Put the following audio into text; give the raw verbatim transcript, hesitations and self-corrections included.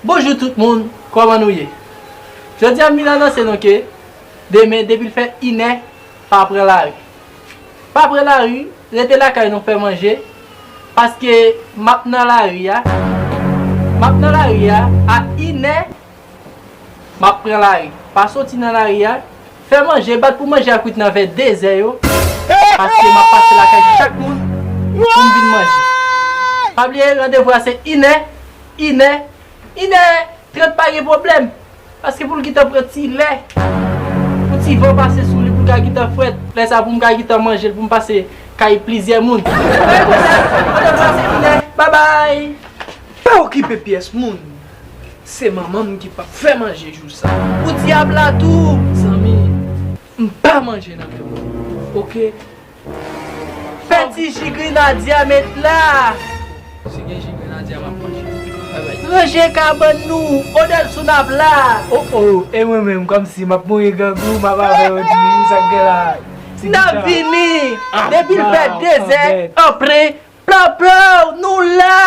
Bonjou tout moun, kòman nou ye? Jodi a m vin anonse nou ke demen depi l fè inè, pa pran lari. Pa pran lari, rete lakay nou fè manje, paske m ap nan lari a. M ap nan lari a, a inè, m ap pran lari. Pa soti nan lari a, fè manje, bat pou manje a kwit nan vè dezè yo, paske m ap pase lakay chak moun pou m vin manje. Pa bliye, randevou a se inè, inè, inè trant pa gen pwoblèm. Paske pou l gentan pran ti lè, pou ti van pase sou li, pou l ka gentan frèt. Lè sa pou m ka gentan manje l, pou m pase kay plizyè moun. Pa gen pwoblèm, randevou a se inè. Babay! Pa okipe pyès moun. Se manman m ki p ap fè manje jou sa. Pou dyab la tou, zanmi. M pa manje nan men moun. Oke? Fè ti ji grenadya met la. Si gen ji grenadya, m ap manje. Bye bye. Ranje kabann nou, Odelson ap la. Oh oh, e mwen menm, kòmsi m ap mouri grangou, m ap avè yo di, sa k gen la? N ap vini. Depi l fè dezè, anpre, plawplaw, nou la.